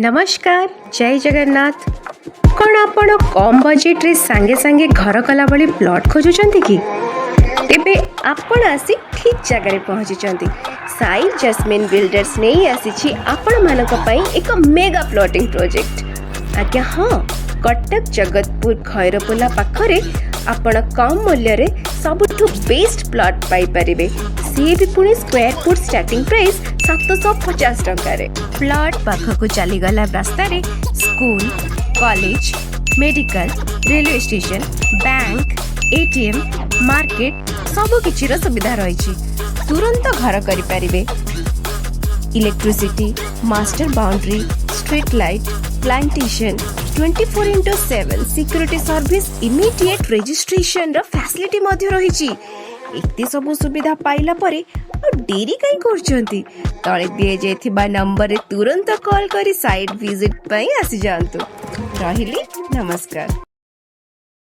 ନମସ୍କାର, ଜୟ ଜଗନ୍ନାଥ। କ'ଣ ଆପଣ କମ୍ ବଜେଟ୍ରେ ସାଙ୍ଗେ ସାଙ୍ଗେ ଘର କଲା ଭଳି ପ୍ଲଟ୍ ଖୋଜୁଛନ୍ତି କି? ତେବେ ଆପଣ ଆସି ଠିକ୍ ଜାଗାରେ ପହଞ୍ଚିଛନ୍ତି। ସାଇ ଜସ୍ମିନ୍ ବିଲ୍ଡର୍ସ ନେଇ ଆସିଛି ଆପଣମାନଙ୍କ ପାଇଁ ଏକ ମେଗା ପ୍ଲଟିଂ ପ୍ରୋଜେକ୍ଟ। ଆଜ୍ଞା ହଁ, କଟକ ଜଗତପୁର ଖଇରପୋଲା ପାଖରେ ଆପଣ କମ୍ ମୂଲ୍ୟରେ ସବୁଠୁ ବେଷ୍ଟ ପ୍ଲଟ୍ ପାଇପାରିବେ, ସିଏ ବି ପୁଣି ସ୍କୋୟାର ଫୁଟ୍ ଷ୍ଟାର୍ଟିଂ ପ୍ରାଇସ୍ 750 ଟଙ୍କାରେ। ପ୍ଲଟ୍ ପାଖକୁ ଚାଲିଗଲା ରାସ୍ତାରେ school, college, medical, railway station, bank, ATM, market ସବୁ କିଛିର ସୁବିଧା ରହିଛି। ତୁରନ୍ତ ଘର କରିପାରିବେ। Electricity, master boundary, street light, plantation, 24x7 security service, immediate ରେଜିଷ୍ଟ୍ରେସନର facility ମଧ୍ୟ ରହିଛି। ଏତେ ସବୁ ସୁବିଧା ପାଇଲା ପରେ ଆଉ ଡେରି କାହିଁ କରୁଛନ୍ତି? ତଳେ ଦିଆଯାଇଥିବା ନମ୍ବରରେ ତୁରନ୍ତ କଲ୍ କରି ସାଇଟ୍ ଭିଜିଟ୍ ପାଇଁ ଆସିଯାଆନ୍ତୁ। ରହିଲି, ନମସ୍କାର।